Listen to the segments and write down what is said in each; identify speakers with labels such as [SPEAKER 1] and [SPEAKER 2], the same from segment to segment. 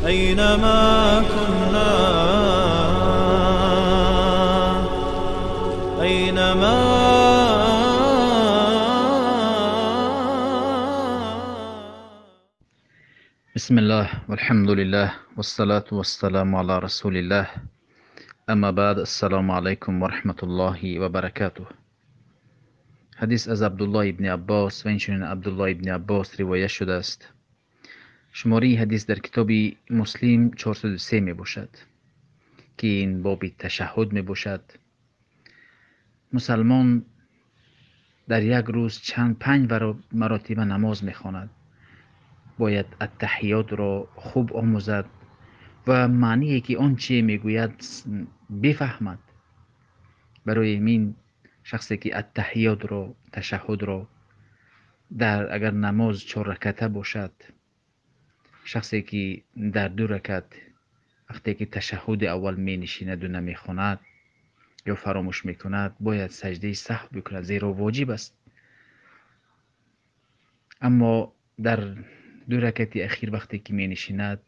[SPEAKER 1] أينما كنا، أينما.
[SPEAKER 2] بسم الله والحمد لله والصلاة والسلام على رسول الله، اما بعد، السلام علیکم و رحمت الله و برکاته. حدیث از عبدالله ابن عباس و اینچنین عبدالله ابن عباس روایت شده است. شماره حدیث در کتاب مسلم 403 می باشد که این باب تشهد می باشد. مسلمان در یک روز چند 5 مراتب نماز می خواند. باید التحیات را خوب آموزد و معنی که آن چه میگوید بفهمد. برای این شخصی که التحیات را، تشهد را در اگر نماز 4 رکعته باشد، شخصی که در 2 رکعت وقتی که تشهد اول می نشیند و نمی خواند یا فراموش می کند، باید سجده سهو بکند، زیرا واجب است. اما در 2 رکعت اخیر وقتی که می نشیند،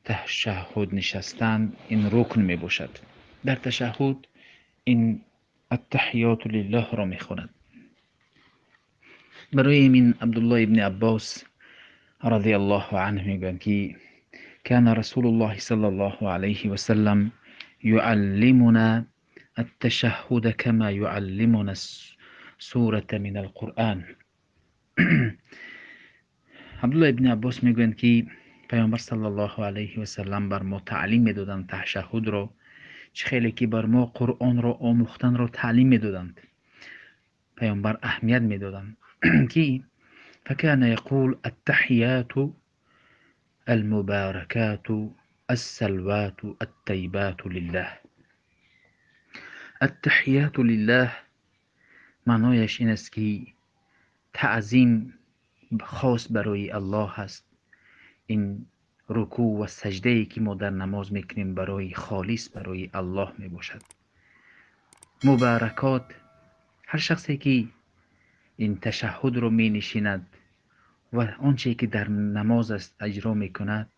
[SPEAKER 2] تشهد نشستن این رکن می باشد. در تشهد این التحیات لله را می خواند. برای این عبدالله ابن عباس رضی الله عنه میگویند که كان رسول الله صلى الله عليه وسلم يعلمنا التشهد كما يعلمنا السورة من القرآن. عبدالله ابن عباس میگویند که پیامبر صلی الله علیه و سلم بر ما تعلیم میدادند تشهد را، چه خیلی که بر ما قرآن را آموختن را تعلیم میدادند. پیامبر اهمیت میدادند که فكان يقول التحيات المباركات السلوات الطيبات لله. التحيات لله معنایش این است که تعظیم خاص برای الله است. این رکوع و سجده که ما در نماز میکنیم برای خالص برای الله میباشد. مبارکات، هر شخصی که این تشهد رو می نشیند و آنچه که در نماز است اجرا می کند،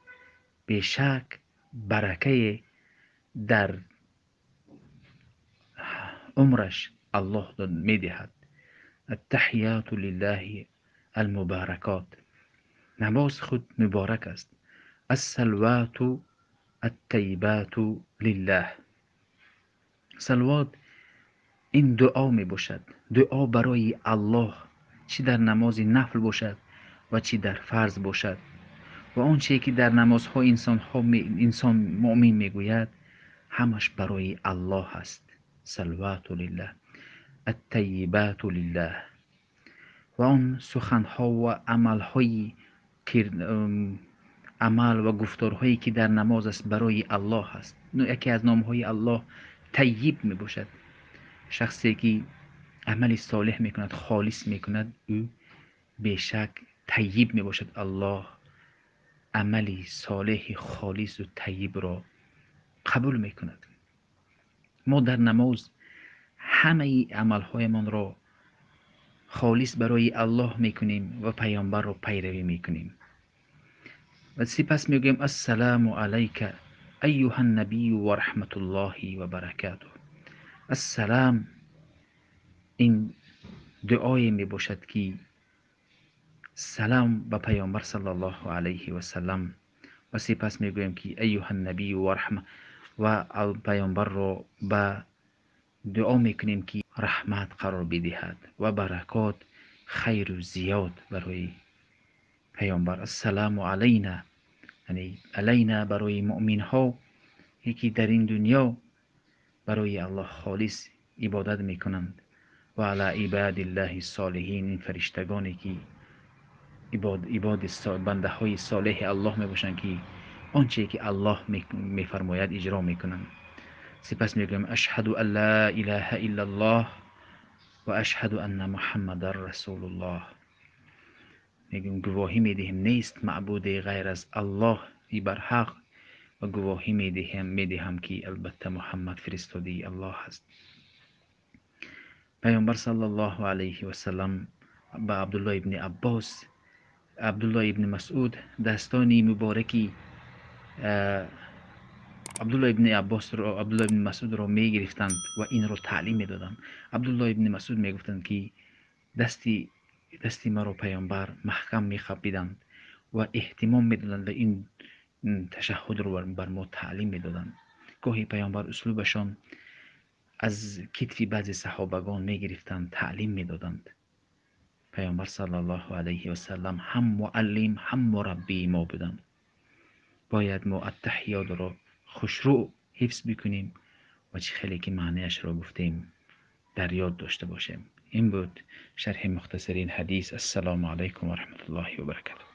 [SPEAKER 2] بیشک برکه در عمرش الله می دهد. التحیات لله المبارکات، نماز خود مبارک است. الصلوات الطیبات لله، صلوات این دعا می باشد، دعا برای الله، چی در نماز نفل باشد و چی در فرض باشد. و آنچه که در نمازها انسان مؤمن میگوید همش برای الله است. صلوات لله الطیبات لله. و آن سخنها و عملهای عمل و گفتارهایی که در نماز است برای الله است. یکی از نامهای الله طیب می باشد. شخصی که عمل صالح میکند، خالص میکند، او بیشک طیب می باشد. الله عمل صالح خالص و طیب را قبول میکند. ما در نماز همه عملهایمان را خالص برای الله میکنیم و پیامبر را پیروی میکنیم. و سپس میگوییم السلام علیک ایها النبی و رحمت الله و برکاته. السلام این دعای می باشد که سلام به پیامبر صلی الله علیه و سلم. و سپس میگوییم که ایها النبی و رحمه، و پیامبر را به دعا میکنیم که رحمت قرار بدهد و برکات خیر و زیاد برای پیامبر. السلام علینا، یعنی علینا برای مؤمن ها یکی در این دنیا برای الله خالص عبادت میکنند، و علی عباد الله الصالحین، این فرشتگانی که عباد بنده های صالح الله میباشند که آنچه که الله میفرماید اجرا میکنند. سپس میگویم اشهد ان لا اله الا الله و اشهد ان محمد رسول الله. میگیم گواهی میدهیم نیست معبود غیر از الله برحق، و گواهی میدهم که البته محمد فرستاده الله است. پیامبر صلی الله علیه و سلم به عبدالله ابن عباس، عبدالله ابن مسعود دستانی مبارکی Абдуллоҳ ибни Аббосро, Абдуллоҳ ибни Масъудро мегирифтанд ва инро таълим медоданд. Абдуллоҳ ибни Масъуд мегуфтанд, ки дасти маро паёмбар маҳкам меқапиданд ва эҳтимом медоданд ва ин ташаҳҳудро бар мо таълим медоданд. Гоҳе паёмбар услубашон аз китфи баъзе саҳобагон мегирифтанд, таълим медоданд. Паёмбар саллаллоҳу алайҳи васаллам ҳам муаллим, ҳам мураббии мо буданд. Бояд мо аттаҳиётро хушрӯ ҳифз бикунем ва чӣ хеле ки маънияшро гуфтем дар ёд дошта бошем. Ин буд шарҳи мухтасари ин ҳадис. Ассалому алайкум ва раҳматуллоҳи ва баракатуҳ.